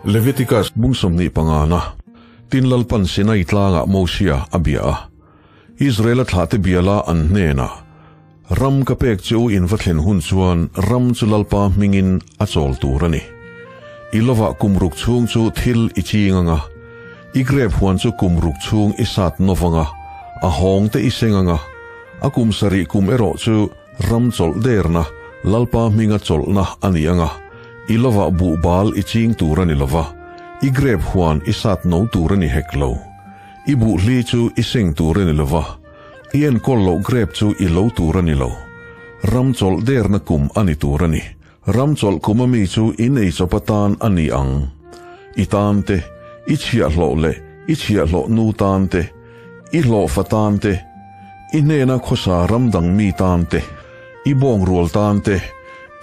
Leviticus bung 25 na Tin Lalpan Sinai tlangah Mosia a bia a. Israela thlahte biala an hnenah, Ram ka pek che u in va thlen hun chuan ram chu Lalpa hmingin a chawl tur a ni. I lovah kum ruk chhung chu thil i ching anga, i grep huan chu kum ruk chhung i sat nawv anga, a hawng te i seng anga, a kum sarih kum erawh chu ram chawlh derna, Lalpa hminga chawlhna a ni anga, i lovah buh bal i ching tur a ni lova, i grep huan i sat no tur a ni hek lo. I buhli chu i seng tur a ni lova, i enkawl loh grep chu i lo tur a ni lo. Ram chawlh derna kum a ni tur a ni. Ram chawlh kum a mi chu in ei chawp atan a ni ang. I tan te, i chhiahhlawh leh i chhiahhlawh nu tan te, i hlawhfa tan te, i hnena khawsa ram dang mi tan te, i bawngrual tan te,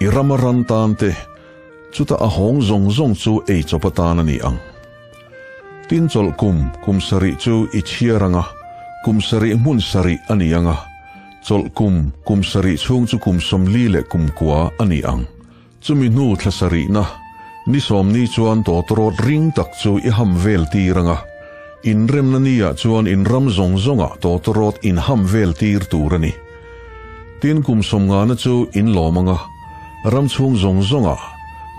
i rama ran tan te, chuta a hawng zawng zawng chu ei chawp atan a ni ang. Tin chawlh kum, kum sarih chu i chhiar anga, kum sarih hmun sarih a ni anga, chawlh kum, kum sarih chhung chu kum 40 leh kum kua a ni ang. Chumi hnu thla sarihna, ni 10 chuan tawtawrawt ring tak chu i ham vel tir anga, inremna ni ah chuan in ram zawng zawngah tawtawrawt in ham vel tir tur a ni. Tin kum 50 na chu in lawm anga, ram chhung zawng zawngah,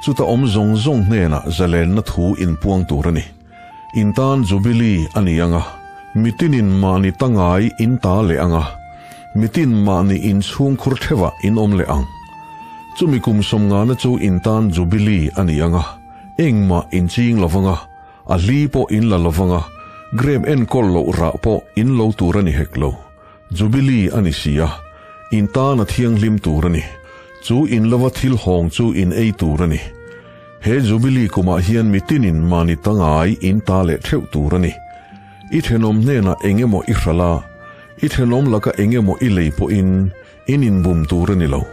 chuta awm zawng zawng hnenah zalenna thu in puang tur a ni. In tan Jubilee a ni anga, mitinin mahni tangai in ta leh anga, mitin mahni in chhung khur theuhah in awm leh ang. Chumi kum 50 na chu in tan Jubilee a ni anga, engmah in ching lovanga, a hli pawh in la lovanga, grape enkawl loh rah pawh in lo tur a ni hek lo. Jubilee a ni si a, in tan a thianghlim tur a ni. Chu in lova thil hawng chu in ei tur a ni. He Jubilee kumah hian mitinin mahni tangai in ta leh theuh tur a ni. I thenawm hnenah engemaw i hrala, i thenawm laka engemaw i lei pawhin in inbum tur a ni lo.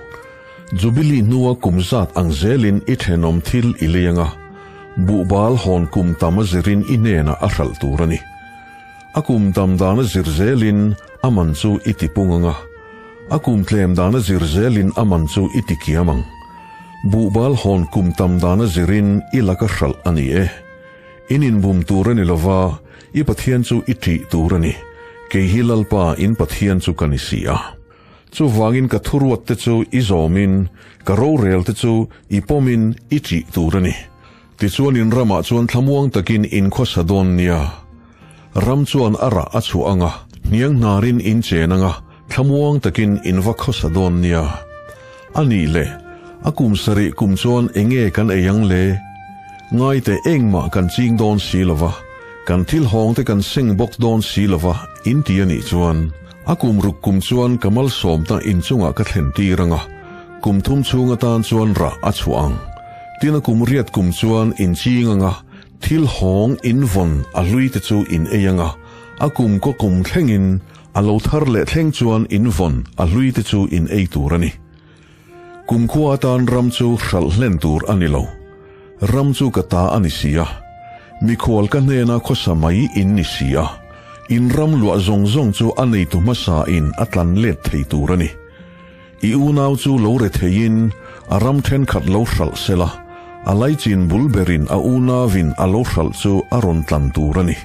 Jubilee hnua kum zat ang zelin i thenawm thil i lei anga, buhbal hawn kum tam a zirin i hnenah a hralh tur a ni. A kum tam dana zir zelin a man chu i tipung anga, a kum tlem dana zir zelin a man chu i tikiam ang. Buhbal hawn kum tam dana zirin i laka hralh a ni e. In inbum tur a ni lova, i Pathian chu i ṭih tur a ni. Kei hi Lalpa in Pathian chu ka ni si a. Chu wangin ka thuruat te chu i zawmin, ka rorel te chu i pawmin i ṭih tur a ni. Tichuan in ramah chuan thlamuang takin in khawsa dawn nia. Ram chuan a rah a chhuah anga, hniang hnarin in chen anga, thlamuang takin in va khawsa dawn nia. A nih le, a kum sarih kum chuan enge kan ei ang le? Ngai te engmah kan ching dawn si lova, kan thil hawng te kan seng bawk dawn si lova in ti a nih chuan, a kum ruk kum chuan ka malsawm ta inchungah ka thlen tir anga, kum thum chhung atan chuan rah a chhuah ang. Tin a kum riat kum chuan in ching anga, thil hawng in vawn a hlui te chu in ei anga, a kum ko kum thlengin a lo thar leh thleng chuan in vawn a hlui te chu in ei tur a ni. Kum khua atan ram chu hralh hlen tur a ni lo. Ram chu ka ta a ni si a. Mikhual ka hnena khawsa mai in ni si a. In ram luah zawng zawng chu a nei tu hmasa in a tlan let thei tur a ni. I unau chu lo re theiin a ram then khat lo hralh sela, a laichin bul berin a unawin a lo hralh chu a rawn tlan tur a ni.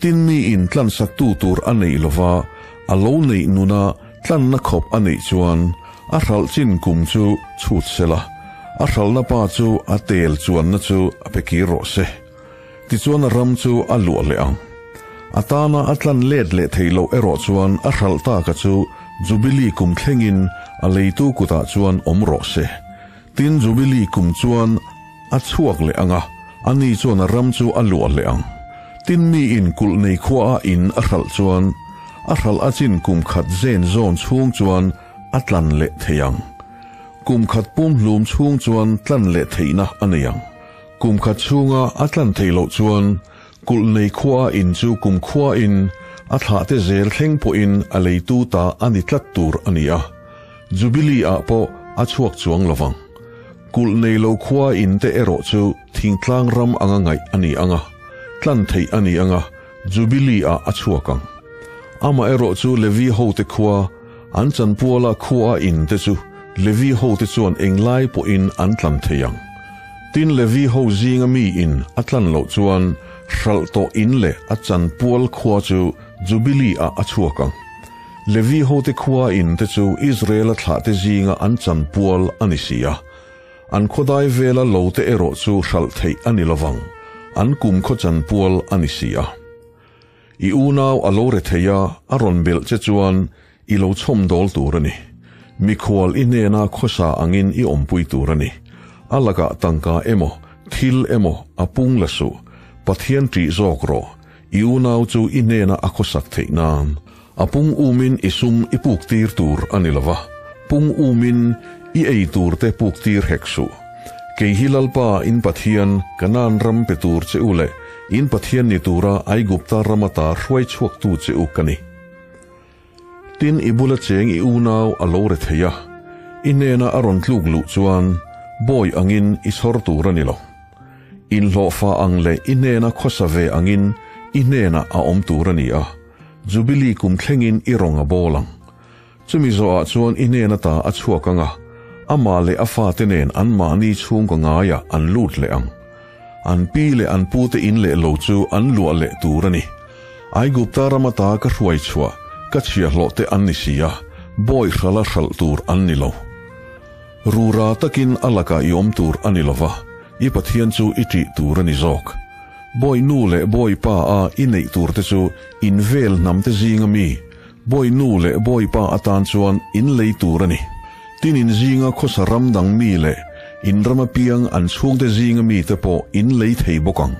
Tin mi in tlan sak tu tur a nei lova, a lo nei nuna tlan na khawp a nei chuan a hralh chin kum chu chhut sela, a hralhna pa chu a tel chuan na chu a pe kir rawh se. Tichuan a ram chu a luah leh ang. A tana a tlan let leh thei lo erawh chuan a hralh ta ka chu Jubilee kum thlengin a leitu kutah chuan awm rawh se. Tin Jubilee kum chuan a chhuak leh anga, ani chuan a ram chu a luah leh ang. Tin mi in kulh nei khua a in a hralh chuan, a hralh a chin kum khat zen zawn chhung chuan a tlan leh thei ang. Kum khat pum hlum chhung chuan tlan leh theihna a nei ang. Kum khat chhunga a tlan thei loh chuan kulh nei khua a in chu kum khua in a thlah te zel thleng pawhin a leitu ta a ni tlat tur a ni a. Jubilee ah pawh a chhuak chuang lovang. Kulh nei lo khua in te erawh chu thingtlang ram anga ngaih a ni anga, tlan theih a ni anga, Jubilee ah a chhuak ang. Ama erawh chu Levi ho te khua, an chanpuala khua a in te chu Levi ho te chuan englai pawhin an tlan thei ang. Tin Levi ho zinga mi in a tlan loh chuan hralh tawh in leh a chanpual khua chu Jubili ah a chhuak ang. Levi hote khua in te chu Israela thlahte zinga an chanpual a ni si a. An khawdai vela lo te erawh chu hralh theih a ni lovang, an kum khaw chanpual a ni si a. I unau a lo re thei a, a rawn belh che chuan i lo chhawm dawl tur a ni. Mikhual i hnena khawsa angin i awmpui tur a ni. A lakah tangka emaw, thil emaw a pung la suh. Pathian ṭih zawk rawh. I unau chu i hnena a khawsak theih nan. A pung umin i sum i puk tir tur a ni lova, pung umin i ei tur te puk tir hek suh. Kei hi Lalpa in Pathian, Kanaan ram pe tur che u leh in Pathian ni tura Aigupta ram ata hruai chhuaktu che u ka ni. Tin i bula cheng i unau a lo re thei a, i hnena a rawn tluk luh chuan bawi angin i chhawr tur a ni lo. Inhlawhfa ang leh i hnena khawsa ve angin i hnenah a awm tur a ni a, Jubilee kum thlengin i rawng a bawl ang. Chumi zawhah chuan i hnen ata a chhuak ang a, amah leh a fate nen anmahni chhungkaw ngaiah an lut leh ang. An pi leh an pute in leh lo chu an luah leh tur a ni. Aigupta ram ata ka hruai chhuah, ka chhiahhlawh te an ni si a, bawi hrala hralh tur an ni lo. Rura takin a lakah i awm tur a ni lo va, i Pathian chu i ṭih tur a ni zawk. Bawi nu leh bawi pa a i neih tur te chu in vel hnam te zinga mi, bawi nu leh bawi pa atan chuan in lei tur a ni. Tin in zinga khawsa ram dang mi leh in ram apiang an chhungte zinga mi te pawh in lei thei bawk ang.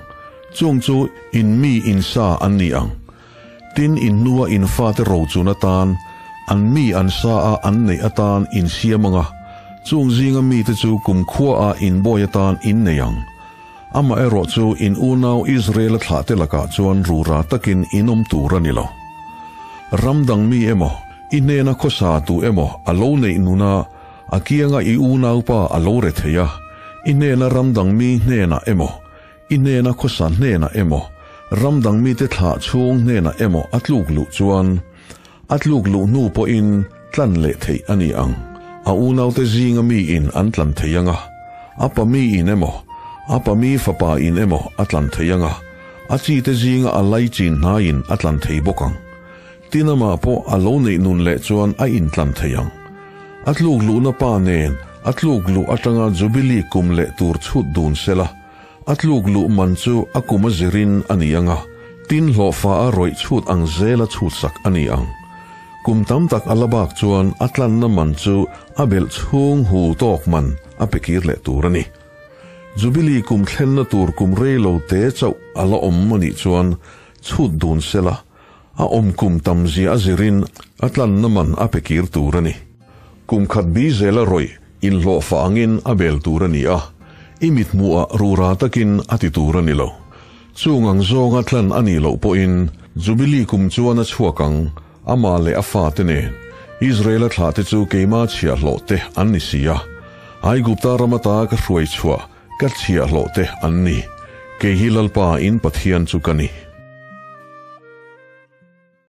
Chung chu in mi in sa an ni ang. Tin in hnua in fate rochun atan an mi an sa a an neih atan in siam ang a, chung zinga mite chu kumkhua ah in bawi atan in nei ang. Amaherawh chu in unau Israela thlahte lakah chuan rura takin in awm tur a ni lo. Ram dang mi emaw, i hnena khawsa tu emaw a lo neih nuna a kianga i unaupa a lo re thei a, i hnena ram dang mi hnenah emaw, i hnena khawsa hnenah emaw, ram dang mite thlah chhung hnenah emaw a tluk luh chuan, a tluk luh hnu pawhin tlan leh theih a ni ang. A unaute zinga miin an tlan thei ang a, a pa miin emaw, a pa mi fapa in emaw a tlan thei ang a, a chite zinga a laichin hnaiin a tlan thei bawk ang. Tin amah pawh a lo neih nun leh chuan a intlan thei ang. A tluk luhna pa nen a tluk luh atanga Jubilee kum leh tur chhut dun sela, A tluk luh man chu a kum a zirin a ni ang a, tin hlawhfa a rawih chhut ang zela chhutsak a ni ang. Kum tam tak a la bak chuan a tlanna man chu a belh chhung hu tawk man a pe kir leh tur a ni. Jubilee kum thlenna tur kum rei lo te chauh a la awm a nih chuan chhut dun sela, a awm kum tam zia a zirin a tlanna man a pe kir tur a ni. Kum khat bi zela rawih inhlawhfa angin a bel tur a ni a, i mithmuhah rura takin a ti tur a ni lo. Chung ang zawnga tlan a nih loh pawhin Jubilee kum chuan a chhuak ang, amah leh a fate nen. Israela thlahte chu keima chhiahhlawh te an ni si a, Aigupta ram ata ka hruai chhuah ka chhiahhlawh te an ni. Kei hi Lalpa in Pathian chu ka ni.